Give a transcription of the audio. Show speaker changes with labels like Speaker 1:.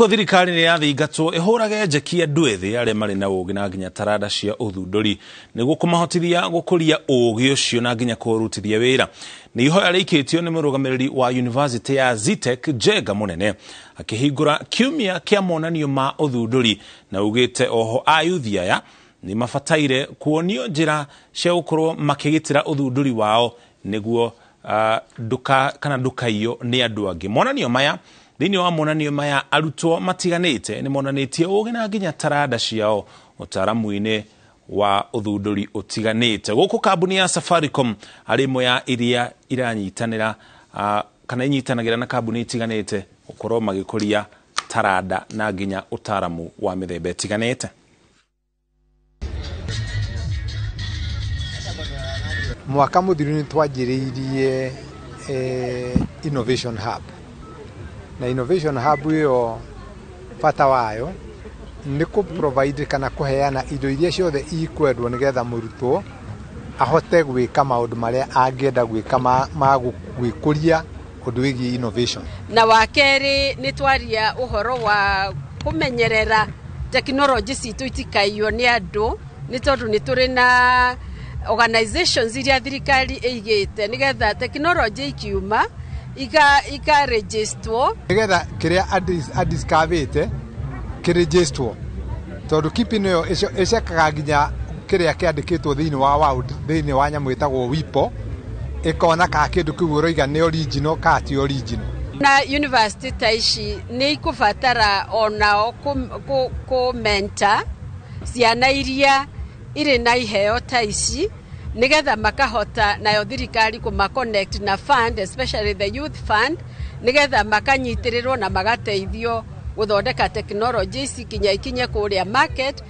Speaker 1: Nakuo thirikari nĩ yathingatwo ĩhũrage njeki andũ ethĩ arĩa marĩ na ũgĩ na nginya taranda cia ũthundũri nĩguo kũmahotithia gũkũria ũgĩ ũcio na nginya kũrutithia wĩra. Nĩ ihoya rĩikĩtio nĩ mũrũgamĩrĩri wa University ya Zetech Njenga Mũnene akĩhingũra kiumia kĩa monanio ma ũthundũri na ugĩte oho ayuthi aya nĩ mabataire kuonio njĩra cia gũkorwo makĩgitĩra ũthundũri wao nĩguo nduka kana ndũkaiywo nĩ andũ angĩ. Monanio maya thĩinĩ wa monanio maya arutwo matiganĩte nĩ monanĩtie ũgĩ na nginya taranda ciao ũtaaramu-inĩ wa ũthundũri ũtiganĩte. Gũkũ kambuni ya Safaricom arĩ ĩmwe ya iria iranyitanĩra kana inyitanagĩra na kambuni itiganĩte gũkorwo magĩkũria taranda na nginya ũtaaramu wa mĩthemba ĩtiganĩte.
Speaker 2: Mwaka mũthiru nĩ twanjĩrĩirie Innovation Hub, na Innovation Hub ĩyo bata wayo nĩ kũ provide kana kũheana indo iria ciothe ikwendwo nĩgetha mũrutwo ahote gwĩka maũndũ marĩa angĩenda gwĩka ma gwĩkũria ũndũ wĩgiĩ innovation.
Speaker 3: Na wa kerĩ nĩ twaria ũhoro wa kũmenyerera tekinoronjĩ citũ itikaiywo nĩ andũ, nĩ tondũ nĩ tũrĩ na organizations iria thirikari ĩigĩte nĩgetha tekinoronjĩ ikiuma ika registerwo
Speaker 2: nĩgetha kĩrĩa adiscoverĩte kĩregisterwo, tondũ KIPI nĩyo ĩcekaga nginya kĩrĩa kĩandĩkĩtwo thĩinĩ wa world, thĩinĩ wa nyamũ ĩtagwo WIPO, ĩkona kana kĩndũ kĩu ũroiga nĩ original kana ti original.
Speaker 3: Na university ta ici nĩ ikũbatara onao kũ mentor ciana iria irĩ na iheo ta ici nĩgetha makahota nayo thirikari kũma connect na fund, especially the youth fund, nĩgetha makanyitĩrĩrwo na magateithio gũthondeka tekinoronjĩ ici kinya ikinye kũrĩa market.